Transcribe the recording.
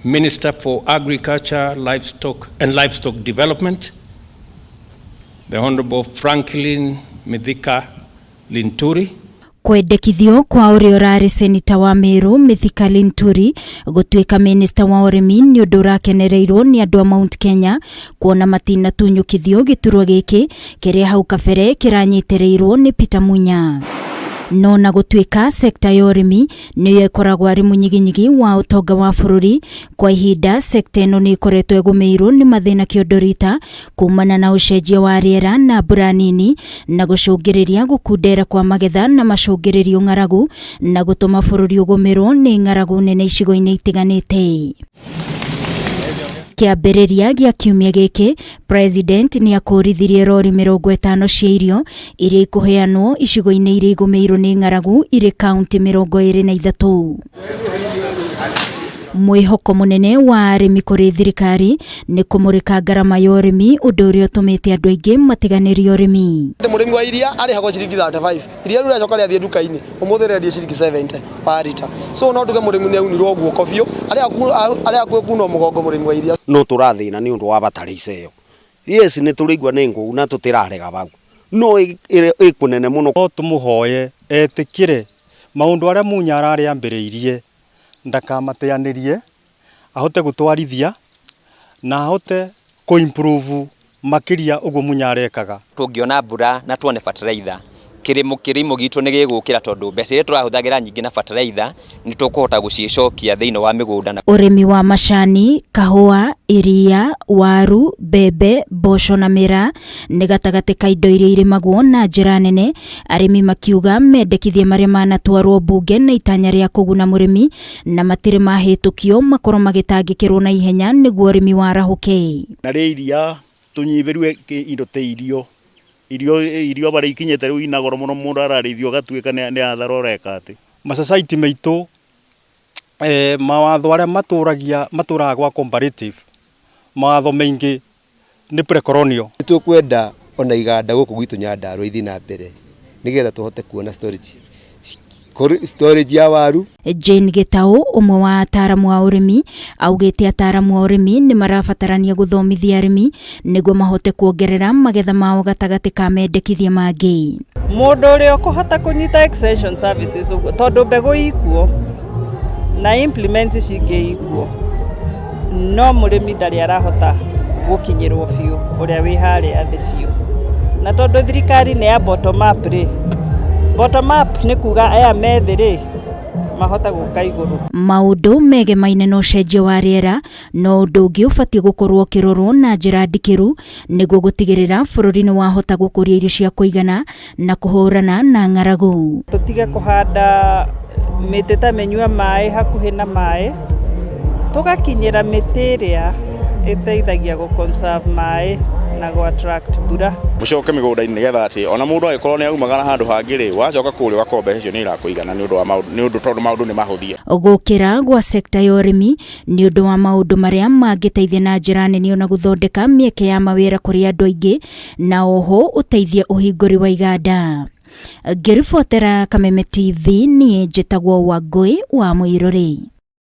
Minister for Agriculture, Livestock and Livestock Development, the Honorable Franklin Mithika Linturi. Kwendekithio kwa ũrĩa ũrarĩ seneta wa Meru Mithika Linturi gũtuĩka minista wa ũrĩmi nĩ ũndũ ũrakenereirwo nĩ andũ a Mount Kenya kuona matinatunyũkithio gĩturwa gĩkĩ kĩrĩa hau kabere kĩranyitĩrĩirwo nĩ Peter Munya. No na gũtuĩka sekta ya ũrĩmi nĩyo ĩkoragwo arĩ mũnyiginyigi wa ũtonga wa bũrũri, kwa ihinda sekta ĩno nĩ ĩkoretwo ĩgũmĩirwo nĩ mathĩna kĩondorita kumana na ũcenjia wa rĩera na mbura nini na gũcũngĩrĩria gũkundera kwa magetha na macũngĩrĩrio ng'aragu na gũtũma bũrũri ũgũmĩrwo nĩ ng'aragu nene icigo-inĩ itiganĩte. Kĩambĩrĩria gĩa kiumia gĩkĩ, President nĩ akũrithirie rori 50 cia irio iria ikũheanwo icigo-inĩ iria igũmĩirwo nĩ ng'aragu irĩ kaunti 23. Mwĩhoko mũnene wa arĩmi kũrĩ thirikari nĩ kũmũrĩka ngarama ya ũrĩmi, ũndũ ũrĩa ũtũmĩte andũ aingĩ matiganĩrie ũrĩmi. Mũrĩmi wa iria arĩhagwo ciringi 35, iria rĩu rĩacoka rĩathiĩ nduka-inĩ ũmũthĩ rĩendio ciringi 70 per litre. So no tuge mũrĩmi nĩ aunirwo guoko biũ, arĩ hakuhĩ kunwo mũgongo mũrĩmi wa iria. No tũrathĩna nĩ ũndũ wa bataraitha ĩyo. Yes, nĩ tũraigua nĩ ngũu na tũtĩrarega bau, no ĩ kũnene mũno. No tũmũhoye etĩkĩre maũndũ arĩa Munya ararĩ ambĩrĩirie, ndakamateanĩrie, ahote gũtwarithia na ahote kũ improve makĩria ũguo Munya arekaga. Tũngĩona mbura na tuone bataraitha, kĩrĩmo gitũ nĩ gĩgũkĩra, tondũ mbeca iria tũrahũthagĩra nyingĩ na bataraitha nĩ tũkũhota gũcicokia thĩinĩ wa mĩgũnda. Ũrĩmi wa macani, kahũa, iria, waru, mbembe, mboco na mĩraa nĩ gatagatĩ ka indo iria irĩmagwo na njĩra nene, arĩmi makiuga mendekithia marĩa manatwarwo mbunge na itanya rĩa kũguna mũrĩmi na matirĩ mahĩtũkio makorwo magĩtangĩkĩrwo na ihenya nĩguo ũrĩmi warahũke. Na rĩ iria tũnyihĩrue indo ta irio irio barĩa ikinyĩte rĩu ina goro mũno, mũndũ ararĩithio ũgatuĩka nĩ hathara ũreka atĩ. Masociety maitũ, mawatho arĩa matũragia matũraga gwa comparative, mawatho maingĩ nĩ pre-colonial. Nĩ tũkwenda ona iganda gũkũ gwitũ Nyandarua ithiĩ na mbere nĩgetha tũhote kuona storage ya waru. Jane Gitau, ũmwe wa ataramu a ũrĩmi, augĩte ataramu a ũrĩmi nĩ marabatarania gũthomithia arĩmi nĩguo mahote kuongerera magetha mao gatagatĩ ka mendekithia mangĩ. Mũndũ ũrĩa ũkũhota kũnyita extension services ũguo, tondũ mbegũ ikuo na implements cingĩ ikuo, no mũrĩmi ndarĩ arahota gũkinyĩrwo biũ ũrĩa wĩ harĩa thĩ biũ. Na tondũ thirikari nĩ ya bottom up rĩ, bottom up nĩ kuga aya me thĩ rĩ mahota gũka igũrũ. Maũndũ megemaine na ũcenjia wa rĩera no ũndũ ũngĩ ũbatiĩ gũkorwo ũkĩrorwo na njĩra ndikĩru nĩguo gũtigĩrĩra bũrũri nĩ wahota gũkũria irio cia kũigana na kũhũrana na ng'aragu. Tũtige kũhanda mĩtĩ ta mĩnyua maĩ hakuhĩ na maĩ, tũgakinyĩra mĩtĩ ĩrĩa ĩteithagia gũ conserve maĩ na gũ attract mbura. Mũcoke mĩgũnda-inĩ nĩgetha atĩ ona mũndũ angĩkorwo nĩ aumagara handũ hangĩ rĩ, wacoka kũrĩa ũgakorwo mbeca icio nĩ irakũigana nĩ ũndũ wa maũndũ, nĩ ũndũ tondũ maũndũ nĩ mahũthie. Gũkĩra gwa sekta ya ũrĩmi nĩ ũndũ wa maũndũ marĩa mangĩteithia na njĩra nene ona gũthondeka mĩeke ya mawĩra kũrĩ andũ aingĩ na oho ũteithie ũhingũri wa iganda. Ngĩribotera Kameme TV, niĩ njĩtagwo Wangũi wa Mũirũrĩ.